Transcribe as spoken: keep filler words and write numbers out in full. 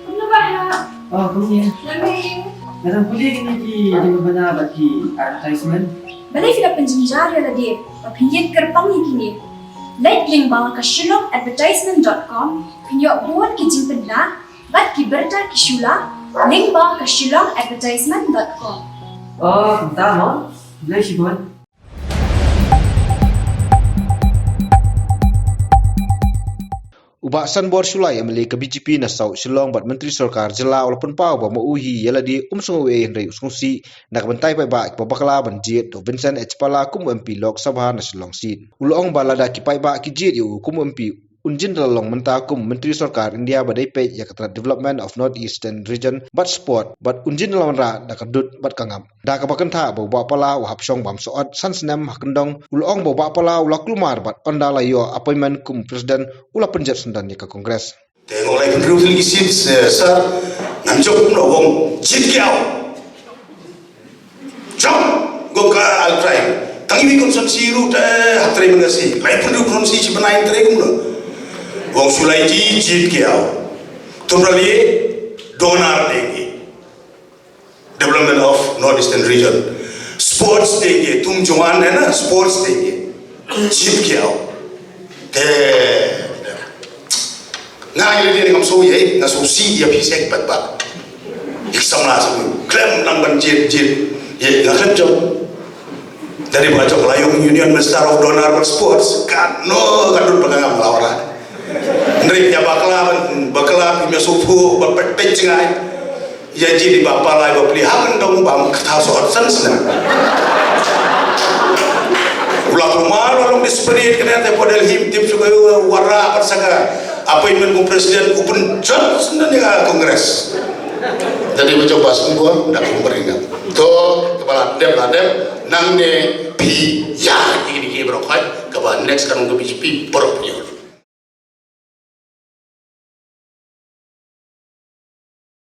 Kumno ba ha? Oh, kumne. Nga dang pule kine ki jingbana bad ki advertisement. Balei phi la pynjynjar ïa lade ba phin ïeng kyrpang ïa kine? Leit lyngba ka shillong advertisement dot com, phin ïoh bun ki jingpynbna bad ki bynta ki shula lyngba ka shillong advertisement dot com. Oh, kumta mo. Balei shibun. U Bah Sanbor Shullai, M L A ka B J P na South Shillong bad Myntri Sorkar Jylla, u la pynpaw ba ma u hi ïa lade um sngew ei hynrei u sngewsih na ka bynta ki paidbah kiba bakla ban jied da u Vincent H Pala kum u M P Lok Sabha na Shillong seat. U la ong ba lada ki paidbah ki jied ïa u kum u M P, un jin da la long mynta kum Myntri Sorkar India ba dei peit ïa ka tnat Development of North Eastern Region bad Sport, bad un jin da la wanrah da ka dud bad ka ngam. Da kaba kyntha ba u Bah Pala u hap shong bam sot san snem ha kyndong, u la ong ba u Bah Pala u la kulmar bad ynda la ïoh appointment kum president u la pynjot syndon ïa ka Congress. Te ngo lai pynriew tylli ki seat, eh, sir, ngan jop kumno, wong jied ki aw. Jop, go ka al try. Tang iwi constituency ruh te hap try mynta si. Lai pynriew constituency chi bnai try kumno. Wong Shullai ji jied ki aw. Tum rally, donor denge. Development of North Eastern Region. Sports denge, tum jong ngan na, sports denge. Jied ki aw. Te, nga ïa lade ngam shu ïa, nga shu sih ïa phi sek pat pat. Ïa ki samla shu khlem nang ban jied, jied. Ïa nga khlem jop. Dari ba jop la ïa u Union Minister of Donor bad Sports. Katno, katno ba nga ngam la wanrah. Hynrei ïa bakla, bakla phi me shu phu ba pet pet jngai. Ïa jied i Bah Pala i Bah Pli ha kyndong bam kata sot san snem. U la kumar u la long desperate kane te por Delhi tip shu ka wanrah pat sa ka appointment kum president u pynjot syndon ïa ka Congress. Jadi macam bas kumbo da kum beringat. To kaba la dep la dep nangne phi ïa kine ki baroh khat kaba next kan ka B J P baroh phi ïa.